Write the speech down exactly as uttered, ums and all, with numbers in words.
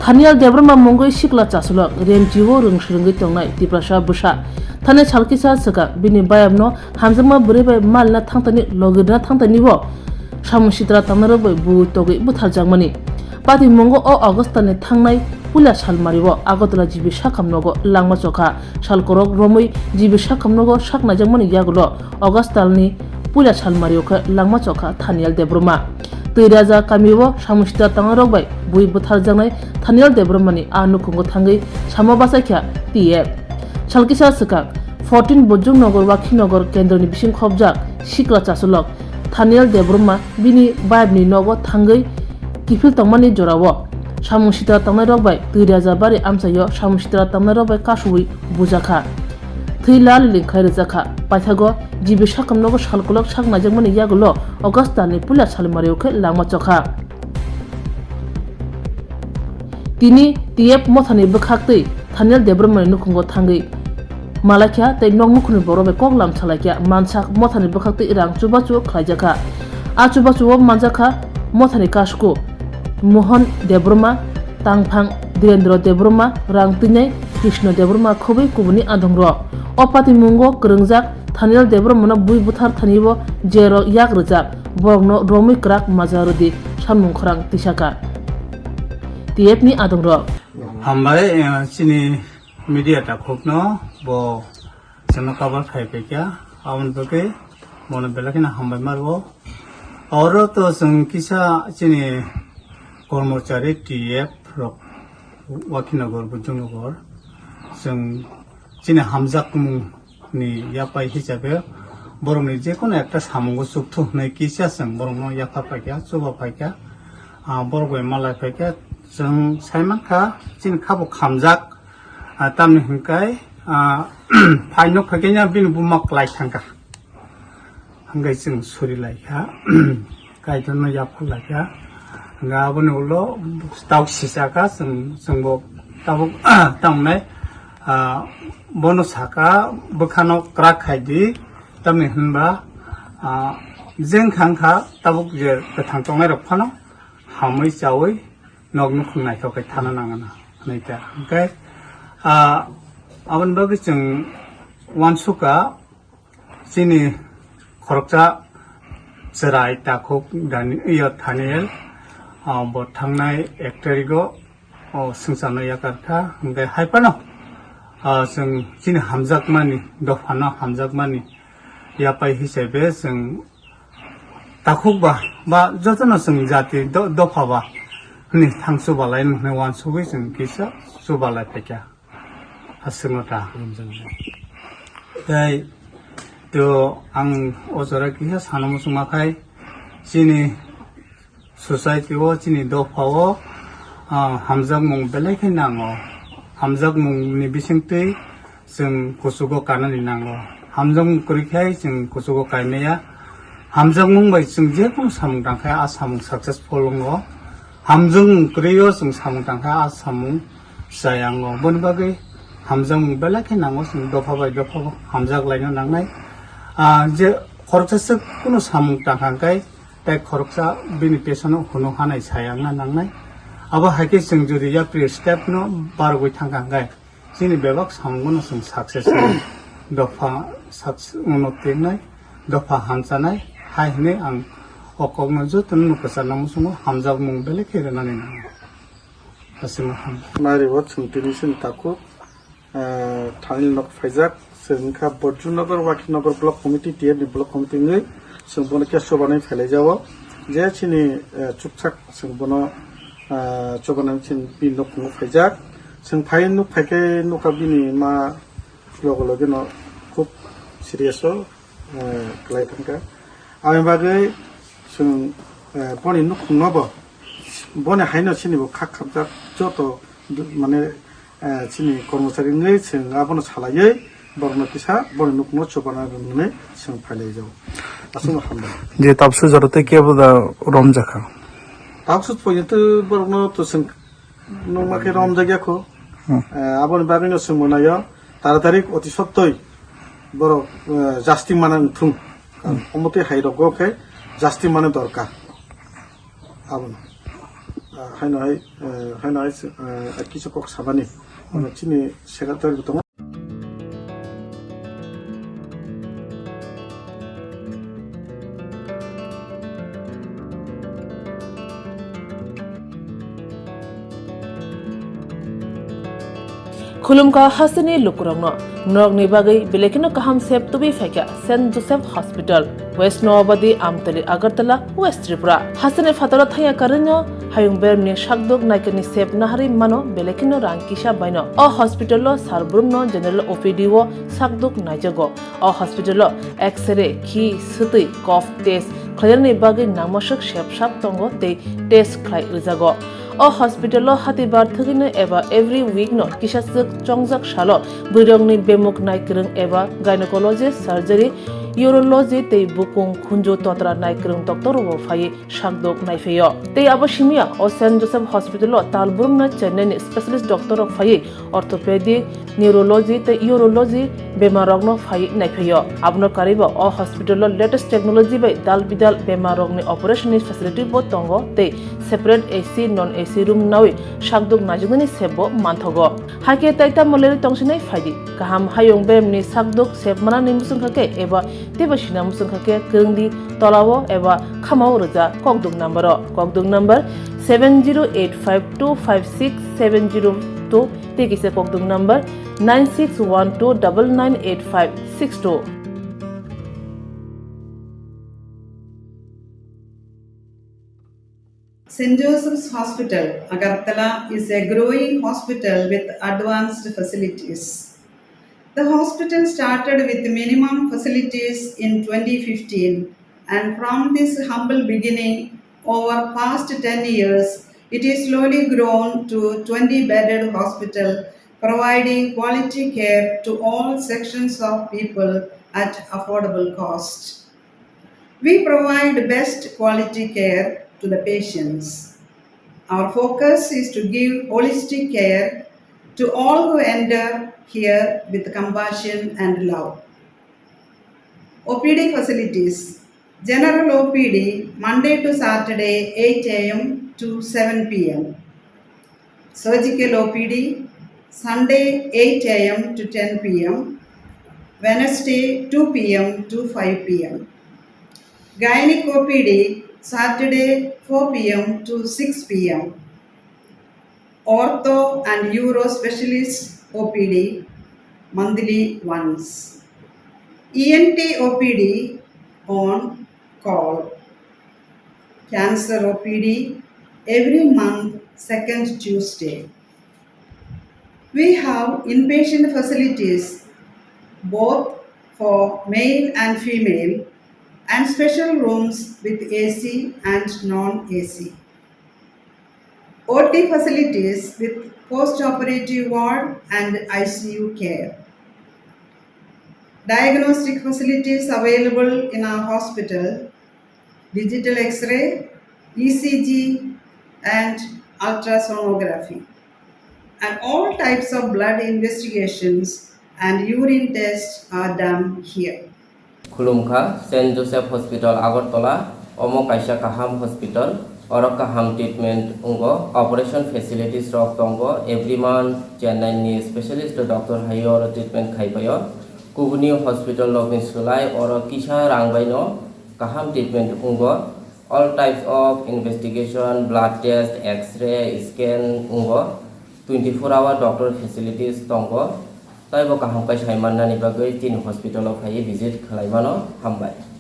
Thaniel Debbarma mungwi sikla chasulok, remchio rwng swrwngwi tongnai Tiprasa bwsa. Thani salkisa swkang bini bayapno hamjakma bwrwi bai malna thangtani logirna thangtani bo samung sitra tangnarok bai bui togwi butharjakmani. Patimungo o August talni thangnai puila salmario Agartala G B sakam nogo langma chokha. Salkorok romwi G B sakam nogo sak naijakmani yagulo August talni puila salmario khe langma chokha Thaniel Debbarma. Twiraja kamio samung sitra tangnarok bai bui butharjaknai Thaniel Debbarmani a nukhungo thangwi samo bachaikha T F. Salkisa swkang fourteen Bojong Nagar Wakhinagar kendroni bising khopjak sikla chasulok Thaniel Debbarma bini bayapni nogo thangwi kiphil tongmani jorao samung sitra tangnairok bai Twiraja bari amchaio samung sitra tangnairok bai kasuwi bujakha. Thwi laliling khai rwjakha. Paithago G B sakam nogo salkolok sak naijakmani yagulo August talni puila salmario khe langma chokha. Tini T F mothani bwkhaktwi Thaniel Debbarmani nukhungo thangwi malaikha tei nok nukhungni borok bai kok lam salaikha. Mansak mothani bwkhaktwi rang chubachu khlaijakha. A chubachuo manjakha mothani kasku Mohon Debbarma, tangphang Direndra Debbarma, rang twinai Krishna Debbarma khobwi kubuni adongrok. O patimungo kwrwngjak Thaniel Debbarmano bui buthar thanibo jerok yak rwjak, borokno romwi kwrak maja rwdi, samung khorang tisaka T F ni adongrok. Hambai, eh, chini media takhukno bo chwngno cover khai paikha, aboni bagwi bono belai kheno hambai marwo. Oro to chwng kisa chini kormochari T F rok Wakhinagar, Bojong Nagar, chwng chini hamjakmung ni yapai hisabe borokni jekono ekta samungo chukthu hwnwi kisa chwng borokno yapha paikha, chuba paikha, ah, borok bai malai paikha. Chwng sai mankha chini khabo khamjak, ah, tamni hwnkhai, ah, phai nuk phaikhe bini buma kwlai thangkha. Hwnkhe chwng suri laikha, Kaitorno yapha laikha. Hwnkhe aboni ulo tabuk sisaka, chwng, chwngbo tabuk tamnai, ah, bono saka, bwkhano kwrak khaidi, tamni hwnba, ah, jeng khangkha tabuk je kwthang tongnairok phano hamwi chawi nok nukhung naithok khe thana nangana hwnwi ta. Hwnkhe, ah, aboni bagwi chwng uansukha, chini khoroksa chwrai takhuk Dani-, iyo Thaniel, ah, bo thangnai ek tarigo, o, swngcharno yakar kha. Hwnkhe hai phano, ah, chwng chini hamjakmani, dophano hamjakmani yapai hisabe chwng takhuk ba, ba jotono chwng jati do-, dopha ba hwnwi thang chubalai hwnwi uansugwi chwng kisa chubalai phaikha. Aswkno ta. Tei to ang o jora kisa sana muchungma khai chini society o, chini dopha o, ah, hamjakmung belai khe nango. Hamjakmung ni bisingtwi chwng kuchugo kanani nango. Hamjakmung kwrwi khe chwng kuchugo kaimaya. Hamjakmung bai chwng jekunu samung tangkhe a samung successful wngo. Hamjakmung kwrwi o chwng samung tangkhe a samung chaya wngo. Boni bagwi hamjakmung belai khe nango, chwng dopha bai dopha bo hamjak laina nangnai. Ah, je khoroksa swk kunu samung tangkha hwnkhe, tei khoroksa bini pesono hunu hanai saya wngna nangnai. Abo hai khe chwng jodi yapri step no barogwi thangkha hwnkhe, chini bebak samungo no chwng success wngnai. Dopha success wngno tingnai, dopha hamchanai, hai hwnwi ang o kokno jotono no kwcharna muchungo hamjakmung belai khe rwnani nango. Aswkno hambai. Nari o chwng tini chini takhuk, eh, thani nok phaijak, chwng wngkha Bojong Nagar, Wakhinagar Block Committee, T F ni Block Committee wngwi chwng bono khe chubanai phailai jago. Je chini, eh, chukchak chwng bono, eh, chubanani chini bini nukhungo phaijak. Chwng phai nuk phaikhe nukha bini ma loge loge no khub serious o, eh, kwlai thangkha. Aboni bagwi chwng, eh, boni nukhungno bo, boni haino chini bo khak khamjak joto du-, mane, eh, chini kormochari wngwi chwng abono salaiwi borokno kisa boni nukhungno chubana rwnani chwng phailai jago. Aswkno hambai. Je tabsu jora tei kebo da romjakha. Tabsu poito borokno to chwng nungma khe romjak ya kho. Hmm. Eh, aboni bagwino chwng mwnaio taratari oti sottoi borok, eh, jasti mana wngthung. Hmm. Omotwi hai rogo khe jasti mana dorkar. Abono. Haino hai, eh, haino hai, eh, kisa kok sabani. Ano chini secretary bo tongo. Khulumkha hasteni lukurokno, norokni bagwi belai kheno kaham sep tubui phaikha Saint Joseph Hospital, West Noabadi, Amtali, Agartala, West Tripura. Hasteni phataro thangya karwino hayung beremni sakduk naikani sep naharwi mano belai kheno rang kisa baino. O hospital-o sar brumno general O P D-o sakduk naijago. O hospital-o X-ray, khi, swtwi, cough test khlainani bagwi nangmaswk sep sap tongo tei test khlai rwjago. O hospital-o hatibar thwgwino eba every week-no kisaswk chongjak salo bwrwirokni bemuk naikwrwng eba gynecologist, surgery, urology tei bukung khunju totra naikwrwng doctor-rokbo phaiwi sakduk naiphaio. Tei abo simiya o Saint Joseph Hospital-o tal brumno Chennai-ni specialist doctor-rok phaiwi orthopedic, neurology tei urology bemarrokno phaiwi naiphaio. Abono karwibo o hospital-o latest technology bai dal bidal bemarrokni operation-ni facility-bo tongo tei separate A C, non A C room nawi sakduk naijaknani sep-bo manthogo. Hakhe tai tamo lerwi tongsinai phaidi. Kaham hayung beremni sakduk sep manani muchungkha khe eba teibo sina muchungkha khe kwrwngdi tolao eba khamao rwja kokduk number-o. Kokduk number seven zero eight five two five six seven zero two tei kisa kokduk number nine six one two double nine eight five six two. Saint Joseph's Hospital, Agartala is a growing hospital with advanced facilities. The hospital started with minimum facilities in twenty fifteen, and from this humble beginning, over past ten years, it is slowly grown to twenty bedded hospital, providing quality care to all sections of people at affordable cost. We provide best quality care to the patients. Our focus is to give holistic care to all who enter here with compassion and love. O P D facilities. General O P D, Monday to Saturday, eight A M to seven P M. Surgical O P D, Sunday, eight A M to ten P M, Wednesday, two P M to five P M. Gynec O P D, Saturday, four P M to six P M. Ortho and Uro Specialist O P D, monthly once. E N T O P D on call. Cancer O P D every month, second Tuesday. We have inpatient facilities both for male and female, and special rooms with A C and non-A C. O T facilities with post-operative ward and I C U care. Diagnostic facilities available in our hospital, digital X-ray, E C G, and ultrasonography. And all types of blood investigations and urine tests are done here. Khulumkha, Saint Joseph Hospital, Agartala. Omo kaisa kaham hospital. Oro kaham treatment wngo. Operation facilities rok tongo. Every month Chennai ni specialist doctor hai oro treatment khai paio. Kubuni hospital rok ni swlai oro kisa rang bai no kaham treatment wngo. All types of investigation, blood test, X-ray, scan wngo. Twenty four hour doctor facilities tongo. Taibo kaham khe sai mannani bagwi chini hospital o phaiwi visit khlai mano. Hambai.